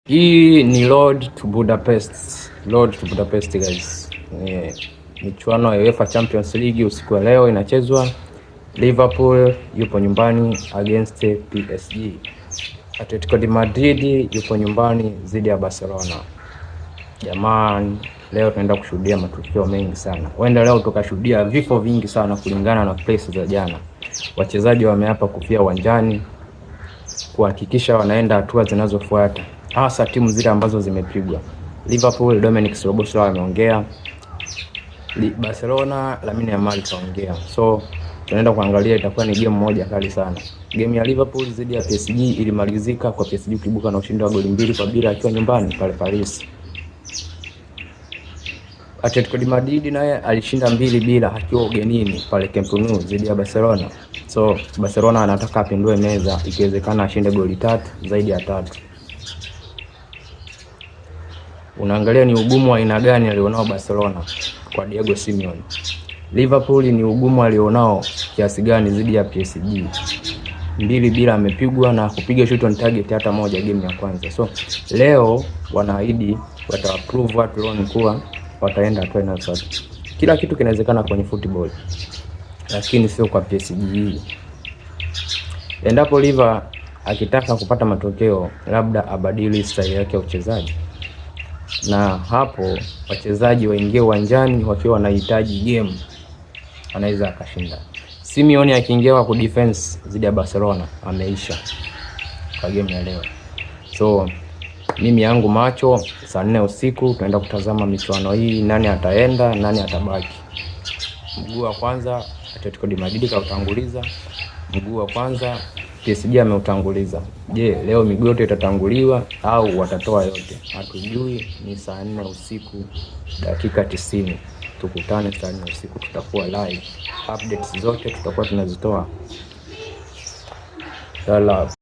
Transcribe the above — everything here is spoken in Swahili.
Hii ni Road to Budapest. Road to Budapest, guys. Ni michuano ya UEFA Champions League usiku wa leo inachezwa. Liverpool yupo nyumbani against PSG. Atletico de Madrid yupo nyumbani dhidi ya Barcelona. Jamani, leo tunaenda kushuhudia matukio mengi sana. Huenda leo tukashuhudia vifo vingi sana kulingana na place za jana. Wachezaji wameapa kufia uwanjani kuhakikisha wanaenda hatua zinazofuata, hasa timu zile ambazo zimepigwa. Liverpool, Dominic Szoboszlai ameongea, Barcelona, Lamine Yamal kaongea. So tunaenda kuangalia, itakuwa ni game moja kali sana. Game ya Liverpool dhidi ya PSG ilimalizika kwa PSG kuibuka na ushindi wa goli 2-0 akiwa nyumbani pale Paris. Atletico de Madrid naye alishinda 2-0 akiwa ugenini pale Camp Nou dhidi ya Barcelona. So Barcelona anataka apindue meza, ikiwezekana ashinde goli tatu zaidi ya tatu. Unaangalia ni ugumu wa aina gani alionao Barcelona kwa Diego Simeone. Liverpool ni ugumu alionao kiasi gani dhidi ya PSG. 2-0 amepigwa na kupiga shoot on target hata moja game ya kwanza. So leo wanaahidi wataprove watu wrong kuwa wataenda hatua inayofuata. Kila kitu kinawezekana kwenye football, lakini sio kwa PSG. Endapo Liver akitaka kupata matokeo, labda abadili style yake ya uchezaji, na hapo wachezaji waingie uwanjani wakiwa wanahitaji game, anaweza akashinda. Simeone akiingia kwa kudefense dhidi ya Barcelona ameisha kwa game ya leo. So mimi yangu macho saa 4 usiku tunaenda kutazama michuano hii, nani ataenda nani atabaki. Mguu wa kwanza Atletico de Madrid kautanguliza, mguu wa kwanza PSG ameutanguliza. Je, leo miguu yote itatanguliwa au watatoa yote? Hatujui. Ni saa 4 usiku dakika 90. Tukutane saa 4 usiku, tutakuwa live, updates zote tutakuwa tunazitoa. Yalla.